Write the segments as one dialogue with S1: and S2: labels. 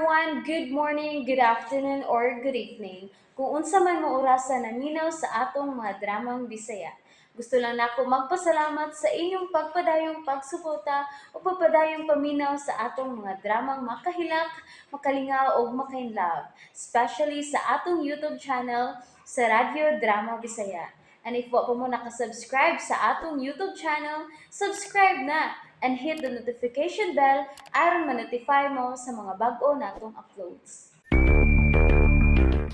S1: everyone! Good morning, good afternoon, or good evening. Kung unsa man mo orasa naminaw sa atong mga dramang Bisaya. Gusto lang nako magpasalamat sa inyong pagpadayong pagsuporta o pagpadayong paminaw sa atong mga dramang makahilak, makalingaw ug makainlove, especially sa atong YouTube channel sa Radyo Drama Bisaya. And if wa pa mo nakasubscribe sa atong YouTube channel, subscribe na and hit the notification bell aron ma-notify mo sa mga bag-o natong uploads.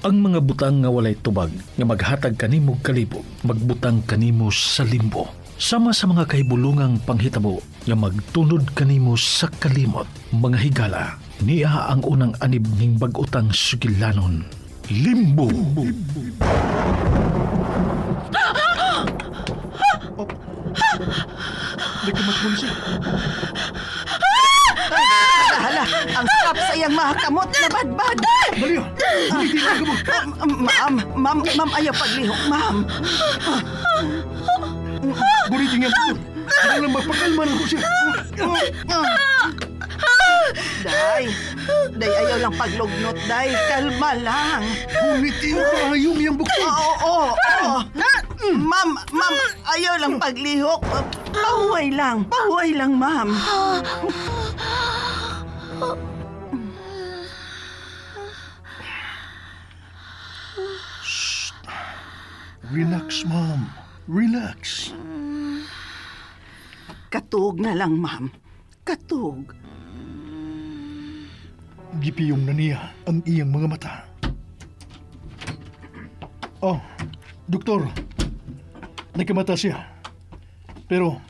S2: Ang mga butang nga walay tubag nga maghatag kanimo og kalibog, magbutang kanimo sa limbo. Sama sa mga kahibulungang panghitabo nga magtunod kanimo sa kalimot, mga higala, niya ang unang anib ning bag-otang sugilanon. Limbo.
S3: Nagkamatmon siya.
S4: Hala, ang sarap sa iyang mga kamot na badbad.
S3: Maria! Hindi na ka mo!
S4: Ma'am, ma'am, ma'am, ayaw paglihok, ma'am.
S3: Buritin nga mo! Ano lang magpakalma na ko siya!
S4: Day, day, ayaw lang paglugnot, day. Kalma lang.
S3: Buritin ko ayong iyang bukod!
S4: Oo, oo, oo. Ma'am, ma'am, ayaw lang paglihok. Pahuway lang, ma'am.
S3: Relax, ma'am. Relax.
S4: Katug na lang, ma'am. Katug.
S3: Gipiyong na niya ang iyang mga mata. Oh, doktor. Nagkamata siya. Pero,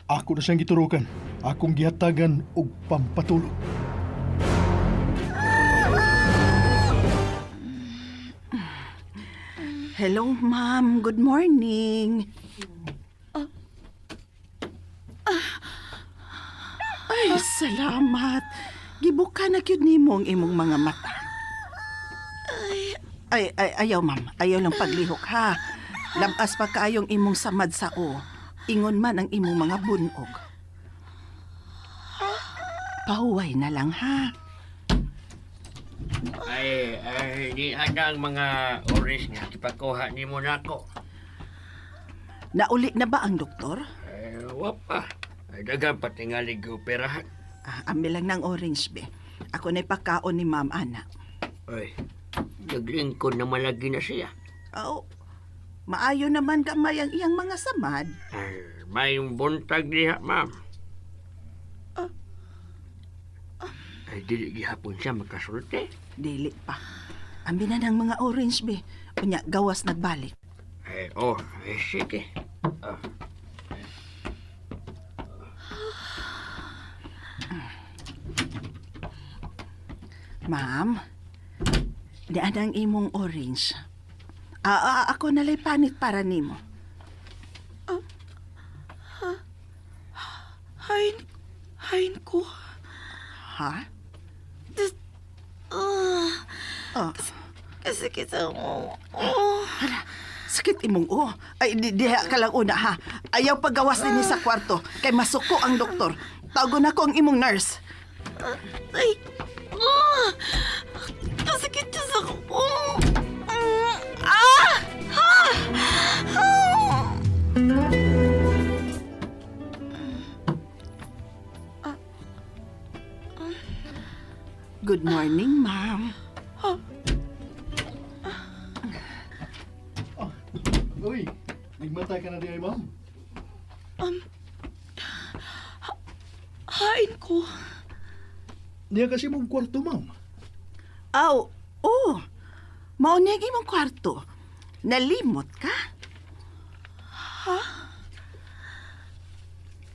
S3: ako na siyang giturukan. Akong gihatagan og pampatulog.
S4: Hello, ma'am. Good morning. Ay, salamat. Gibuka na gyud nimo ang imong mga mata. Ay, ay, ayaw, ma'am. Ayaw lang paglihok, ha. Labas pa kaayong imong samad sa o. Ingon man ang imong mga bunog. Pahuway na lang, ha.
S5: Ay, ay, di handa ang mga oris nga ipakuha ni mo nako.
S4: Nauli na ba ang doktor?
S5: Ay, wa pa. Ay, dagan patingali operahan.
S4: Ah, ami lang ng orange, be. Ako na'y pakaon ni ma'am, ana.
S5: Ay, naglingkod na malagi na siya.
S4: Oh, maayo naman gamay ang iyang mga samad.
S5: Ay, may buntag diha, ma'am. Ay, dili gihapon siya makasulti.
S4: Dili pa. Ami na ng mga orange, be. Unya, gawas nagbalik.
S5: Ay, oh, ay, sige. Ah,
S4: Ma'am, dian ang imong orange. Ah, ah, ako nalay panit para nimo.
S6: Hain, hain ko.
S4: Ha?
S6: Ah,
S4: Ah,
S6: kasi kita mo. Oh.
S4: Hala, sakit imong o. Ay, diha ka lang una, ha. Ayaw paggawas dinhi sa kwarto. Kay masuko ang doktor. Tawagon ako ang imong nurse.
S6: Ay, ah, kasakit siya sa kuko. Ah! Ah! Ah!
S4: Good morning, ma'am.
S3: Uy, nagmata ka na di ay, ma'am.
S6: Hain ko.
S3: Niya kasi mong kwarto, ma'am.
S4: Aw, oh. Mao niya ang imong kwarto. Nalimot ka?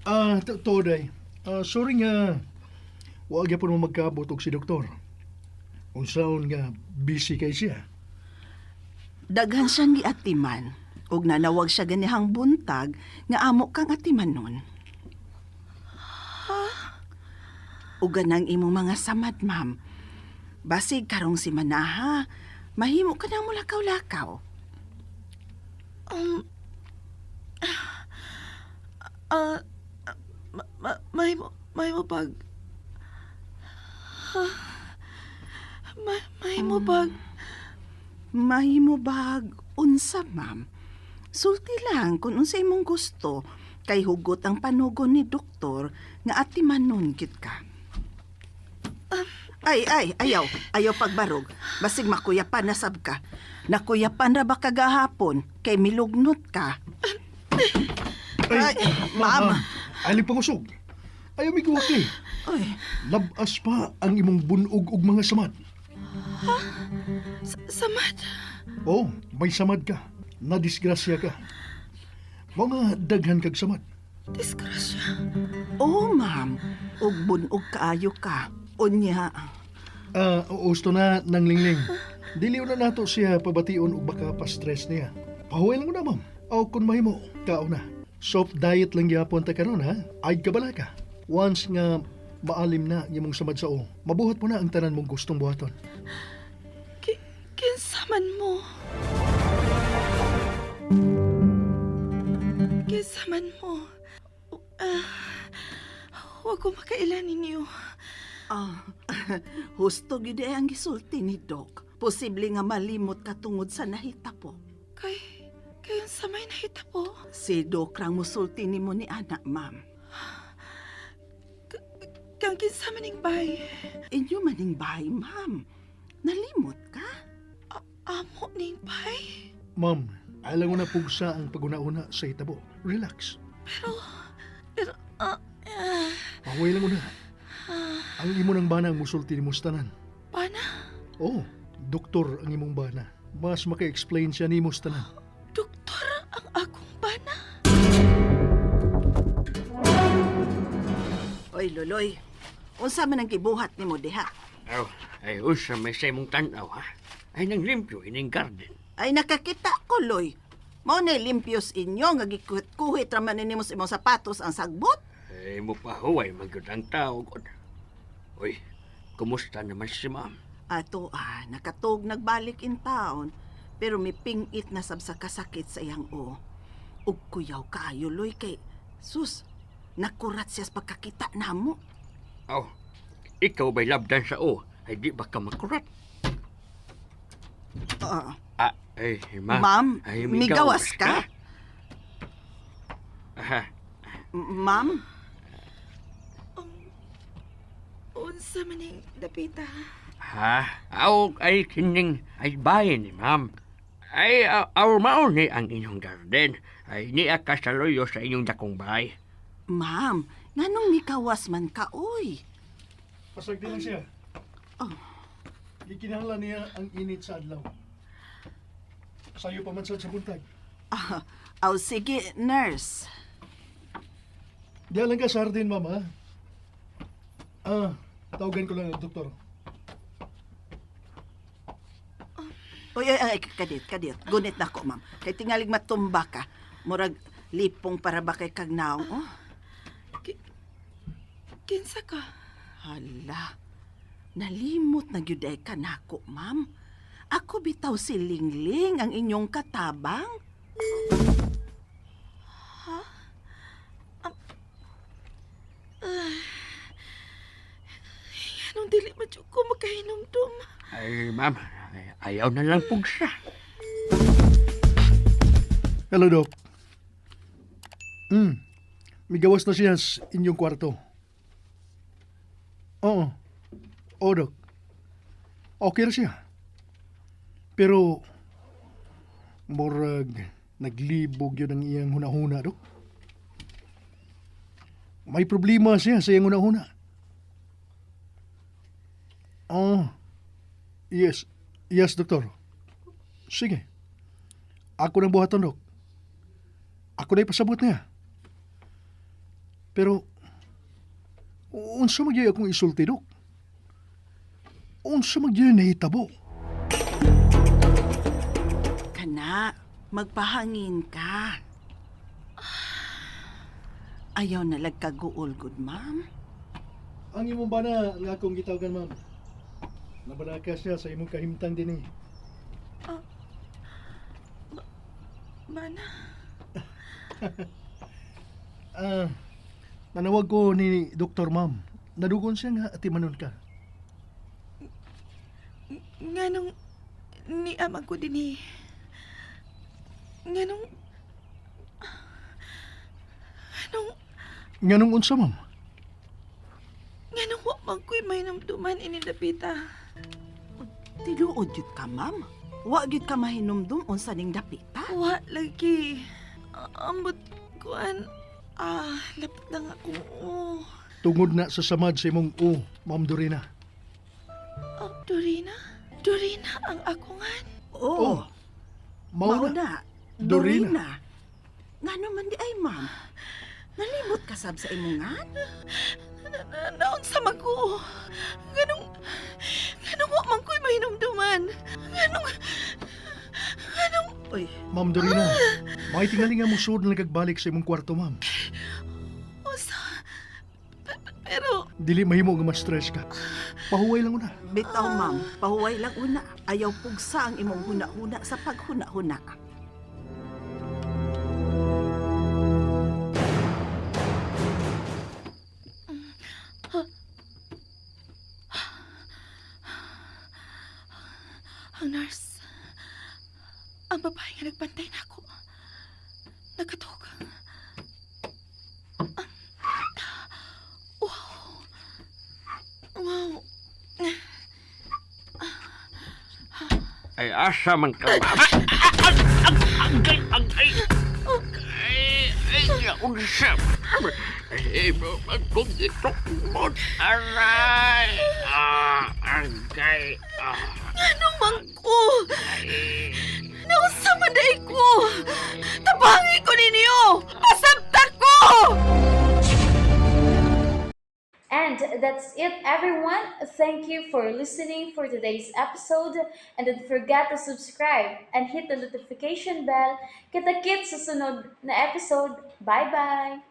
S3: Ah, to, day. Ah, sorry nga. Wa gyapon mo magkaabot og si doktor. Unsaon nga busy kay siya.
S4: Daghan siyang giatiman. Ug nanawag siya ganihang buntag nga amo kang atiman nun. Ug ganang imong mga samad, ma'am. Basig karong si Manaha, mahimo ka nang mulakaw-lakaw.
S6: Ah, may mo pag... Mahimo bag.
S4: Mahimo bag unsa, ma'am? Sulti lang kung unsa imong gusto kay hugot ang panugon ni doktor nga atimanon gid ka. Ay, ay, ayaw. Ayaw pagbarog. Basig makuyapan na sab ka. Nakuyapan ra ba kagahapon kay milugnot ka. Ay, ma'am.
S3: Ay, pangusog. Ayaw mi guwaki.
S4: Ay,
S3: Labas pa ang imong bunog og mga samad.
S6: Samad.
S3: Oh, may samad ka. Nadisgrasya ka. Mga daghan kag samad.
S6: Disgrasya.
S4: oh, ma'am. Ug bunog kaayo ka. Unya.
S3: Ah, gusto na ng lingling. Dili na nato siya pabation og baka pa-stress niya. Pahuway lang mo na, ma'am. O kung mahimo, kao na. Soft diet lang gyapon ta karon ha. Ay kabala ka. Once nga maalim na ang imong samad sa o, mabuhat mo na ang tanan mong gustong buhaton.
S6: Kinsa man mo? Kinsa man mo? Ah, huwag ko makailan ninyo.
S4: Ah, husto gyud ay ang gisulti ni Doc. Posible nga malimot ka tungod sa nahitabo.
S6: Kay, kayon sa may nahitabo.
S4: Si Doc rang musulti nimo ni anak, ma'am.
S6: Kang kinsa man ning bay.
S4: Inyo maning bahay, ma'am. Nalimot ka?
S6: Amo ning bay.
S3: Ma'am, alam mo na pugsa ang paguna-una sa itabo. Relax.
S6: Pero, pero, ah, ah,
S3: Pahuway lang mo na. Ang imo ng bana ang musulti ni tanan.
S6: pana,
S3: Oh, doktor ang imong bana. Mas maka-explain siya nimo sa tanan.
S6: doktor ang akong bana.
S4: Oy, Loloy. Unsa man ang gibuhat nimo diha?
S5: Aw, ay usa may sa imong tan-aw ha. Ay nang limpyo ining garden.
S4: Ay nakakita ko, Loy. Mao na limpios inyo nga gikuhit-kuhit ra man nimo sa imong sapatos ang sagbot.
S5: Ay mo pahuway man gyud ang tao gud. Uy, kumusta naman si ma'am?
S4: Ato ah, nakatug nagbalik in town, pero may pingit na sab sa kasakit sa iyang o. Ug kuyaw kaayo, Loy, kay sus, nakurat siya sa pagkakita namo.
S5: Aw, ikaw ba'y labdan sa o? Ay di ba ka makurat?
S4: Ah,
S5: Ah, ay, ma'am.
S4: Ma'am,
S5: Ay,
S4: migawas ka?
S5: Aha,
S4: Ma'am,
S6: Unsa man ning dapita.
S5: ha? Aw, ay kining, ay bayan ni ma'am. Ay, aw, mao ni ang inyong garden. Ay, niya ka sa loyo sa inyong dakong bahay.
S4: ma'am, nganong mikawas man ka, oy?
S3: Pasagdi lang siya.
S4: Oh.
S3: Gikinahanglan niya ang init sa adlaw. Sayo pa man sad sa buntag.
S4: Ah, aw, sige, nurse.
S3: Diyan lang ka sa hardin, ma'am, ha? Ah, tawagan ko lang ang doktor.
S4: Uy, ay, ay, kadit, kadit. Gunit na ko, ma'am. Kay tingalig matumba ka. Murag lipong para ba kay kagnaong, oh?
S6: Kinsa ka?
S4: Hala, nalimot na gyud ay ka nako, ma'am. Ako bitaw si Lingling ang inyong katabang.
S6: Anong dili man jud ko makahinumdum?
S5: Ay, ma'am, ay, ayaw na lang pugsa.
S3: Hello, Doc. Migawas na siya sa inyong kwarto. Oo. Oo, Doc. Okay na siya. Pero, murag, naglibog yun ang iyang hunahuna, Doc. May problema siya sa iyang hunahuna. Oh, yes. Yes, doktor. Sige. Ako nang buhaton, Dok. Ako na ipasabot niya. Pero, unsa magyay akong isulti, Dok? Unsa magyay nahitabo?
S4: Kana, magpahangin ka. Ayaw na lagkaguol, good ma'am.
S3: Ang imong bana ang akong gitawagan, ma'am. Nabalaka siya sa imong kahimtang din eh.
S6: Bana,
S3: Ah, nanawag ko ni Dr. Ma'am. Nadugon siya nga atimanon ka.
S6: Nganong niamang ko dinhi? Nganong Nganong
S3: Nganong unsa, ma'am?
S6: Nganong wa man ko'y mahinumduman ini dapita?
S4: Tinuod gyud ka, ma'am. Wa gyud ka mahinumdum unsa ning dapita.
S6: Wa lagi. Ambot kuan. Lapit na nga ko. Oh.
S3: Tungod na sa samad sa imong o, Ma'am Dorina.
S6: Oh, Dorina? Dorina ang akungan.
S4: Oo.
S3: Oh, Mao
S4: Mao
S3: na.
S4: na.
S3: Dorina.
S4: Dorina. Ngano man di ay, ma'am? Nalimot ka sab sa imong ngan?
S6: Naunsa man ko. Nganong nganong wa man ko'y mahinumduman. Nganong nganong
S4: Uy,
S3: Ma'am Dorina, may tingali nga musud na nagagbalik sa imong kwarto, ma'am.
S6: Usa. Pero
S3: Dili mahimo nga ma-stress ka. Pahuway lang una.
S4: Bitaw, ma'am. Pahuway lang una. Ayaw pugsa ang imong huna-huna sa paghuna-huna.
S6: Ang nurse, ang babae nga nagbantay na ako, nakatog. Wow. Wow.
S5: Ay, asa man ka, ma'am. Ay, ay, ay, ay, ay, ay, unsa. Ay, kung itukmot, aray, agay,
S6: Ano man ko? Nausa man day ko? Tabangi ko ninyo! Pasabta ko!
S1: And that's it, everyone. Thank you for listening for today's episode. And don't forget to subscribe and hit the notification bell. Kita-kits sa sunod na episode. Bye-bye!